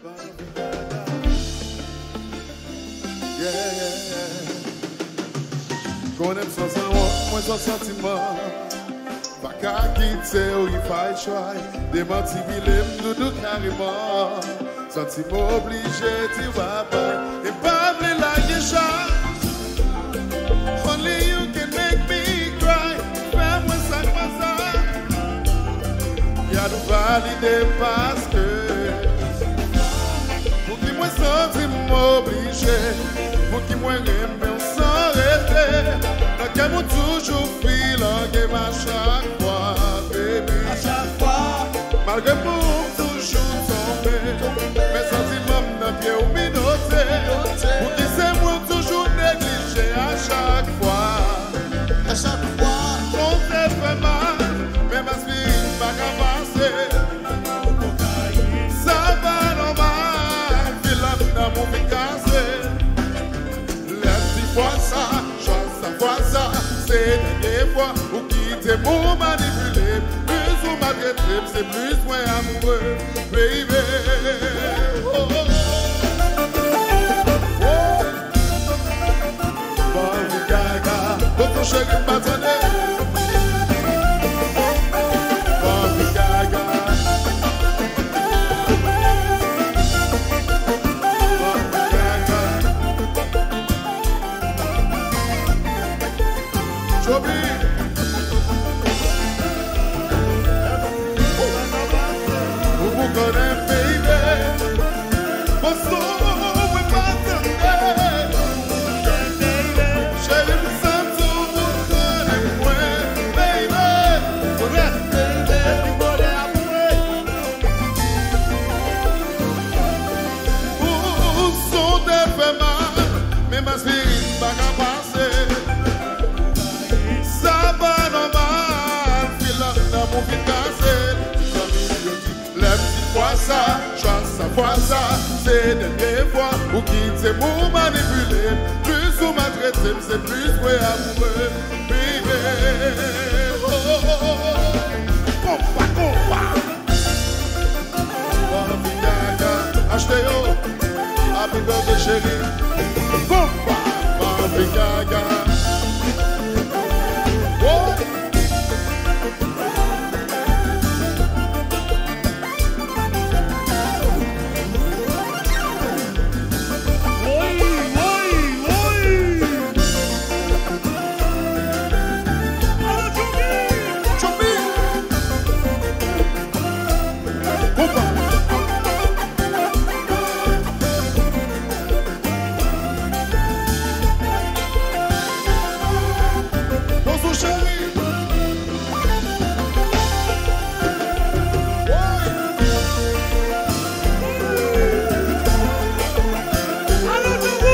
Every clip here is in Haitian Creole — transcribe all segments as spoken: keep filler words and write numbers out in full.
Yeah, yeah, yeah. Konnen m san sanwont, mwen san santiman. Pa ka kite w if I try. Demantibile m doudou kareman. Santi m oblije di w babay. E pa vle lage chay. Only you can make me cry. Fè mwen sa k mwen sa. Gad ou valide paske pou ki mwen santi m oblije, pou ki mwen renmen w san rete. Nan kè m ou toujou filange m a chak fwa, baby. A chak fwa. Malgre pou m toujou tonbe, men santiman m nan pye w minote. Pou ki se mwen w toujou neglije a chak fwa. A chak fwa. Kontrè fè mal, men m aspire pa ka pase. Sa pa nòmal, filanm nan mou vin kase. Lè m di fwa sa, chwa sa, fwa sa, se dènye fwa ou kite m ou manipile m, plis ou maltrete m, se plis mwen amoure, baby. Oh, oh, oh. Barbie Gaga, tonton cheri m pa tande. Barbie Gaga. Barbie Gaga. Chobi. Ou pou konnen, baby. Bon, so, mwen pa tande. Cheri, m santi w pou konnen mwen, baby. Rèt, baby, bonè a mwen. Ou, ou, ou, son te fè mal, men m aspire pa ka pase. Sa pa nòmal, filanm nan mou vin kase. Zanmi m yo di, lè m di fwa sa, chwa sa, fwa sa, se dènye fwa ou kite m ou manipile m, plis ou maltrete m, se plis mwen amoure, baby. Oh, oh, oh, oh. Konpa, konpa. Barbie Gaga, achte yo. Happy birthday, chérie. Konpa, Barbie Gaga. Oh. Woy, woy, woy. Ala Tchoupi. Tchoupi. Konpa. Bonjou, cheri. Woy. Ala Tchoupi.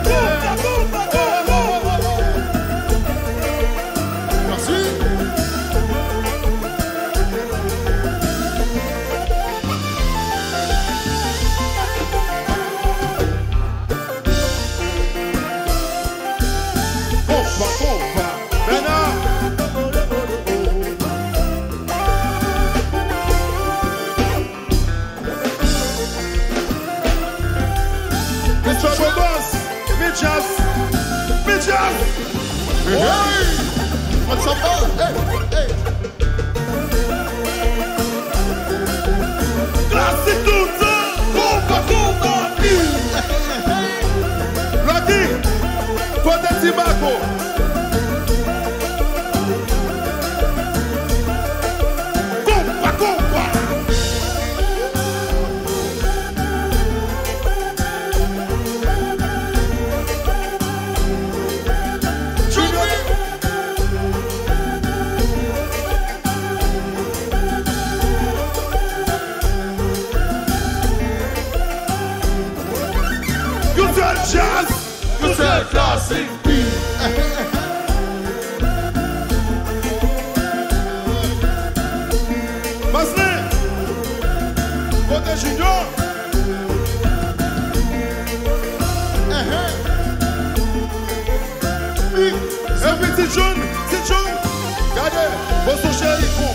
Konpa, konpa, konpa. Mèsi. Konpa, konpa, Bèna. Mister Bogos, Midjas, Midjas. Woy! Mwen sa pa, hey, hey. Klasik toutan, konpa, konpa. Lucky, kote Tibaco? Konpa, konpa. Yon sèl djaz, yon sèl klasik. Maslin, kote Junior? Epi Ti John, Ti John, gade, bon, son cheri, bon.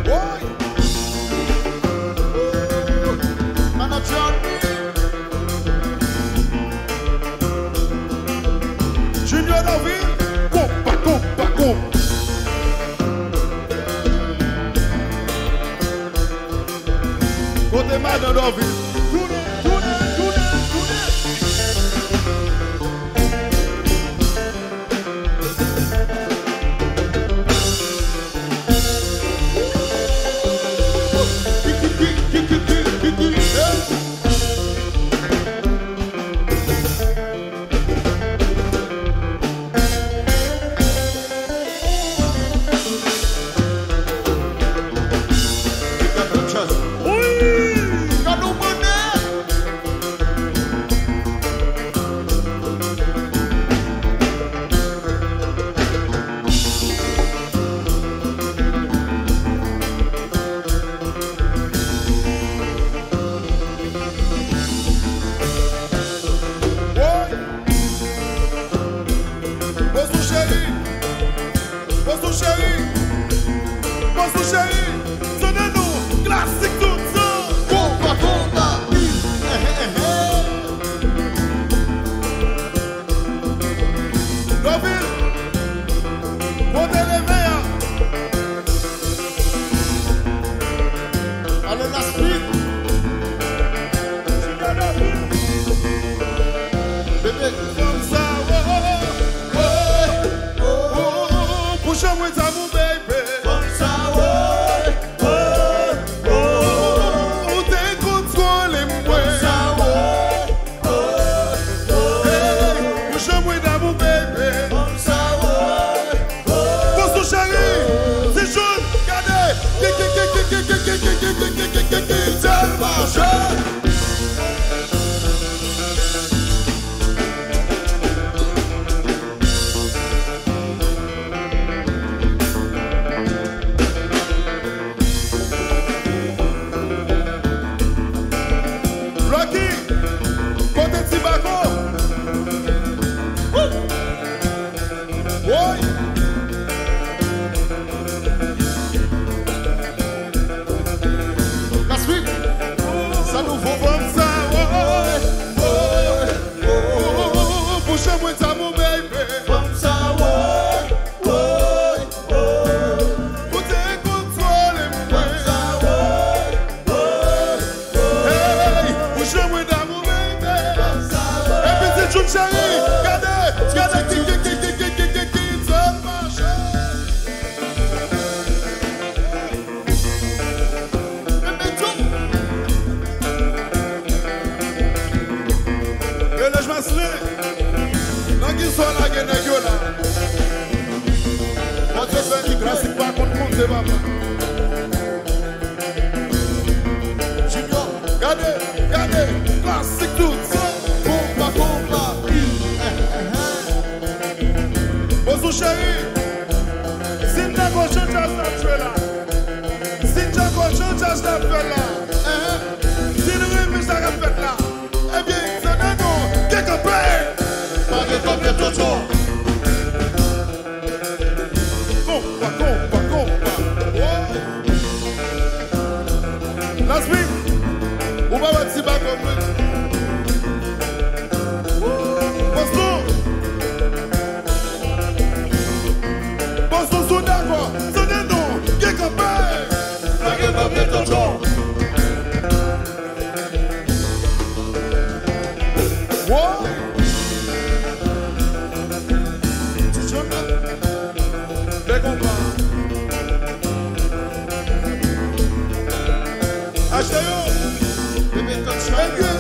Woy! Manager Junior David, konpa, konpa, konpa. Kote madan Dòvil? Tounen, tounen, tounen, tounen. Woy! Bosou cheri! Bosou cheri! Bosou cheri! Sonde nou! Klasik tout tan! Konpa, konpa! Eh, eh, eh, eh. Dòvil! Kote leve a? Alò, Laspik. Bebe, fanm sa, oh, oh, oh, oh, oh, pou jan mwen damou, baby. Fanm sa, oh, oh, oh, ou te kontwole mwen. Fanm sa, oh, oh, oh, hey, pou jan mwen damou, baby. Fanm sa, oh. Bosou cheri, ti Jun, gade. Tèlman jèn. Lucky, kote ti bako? Woo! Woy! Laspik! Sa nouvo fanm sa, woy! Woy! Woy! Pou jan mwen damou, baby! Fanm sa, woy! Woy! Woy! Ou te kontwole mwen! Fanm sa, woy! Hey, ou jan mwen damou, baby. Epi ti Jun cheri, gade, gade ki, ki, ki, tèlman jèn. Epi tou. Relèj Maslin, nan ki sa w lage nèg yo la? Bondye beni, Klasik pa konn konte, papa. Junior, gade, gade, Klasik tout tan. Konpa, konpa, eh, eh, eh. Bosou cheri, si n dakò jan djaz la ap jwe la, si n dakò jan djaz la ap fèt la, eh, eh, si n renmen sa k ap fèt la, ebyen, tande non, gen kanpe! Pa gen kanpe, tonton! Konpa, konpa, konpa. Oh. Laspik, ou pa wè ti bako mwen? Boston. Boston sou dakò. Tande non. Gen kanpe. Pa gen kanpe, tonton. Wow! Ti John nan. Fè konpa. Achte yo. Bebe, touch yo.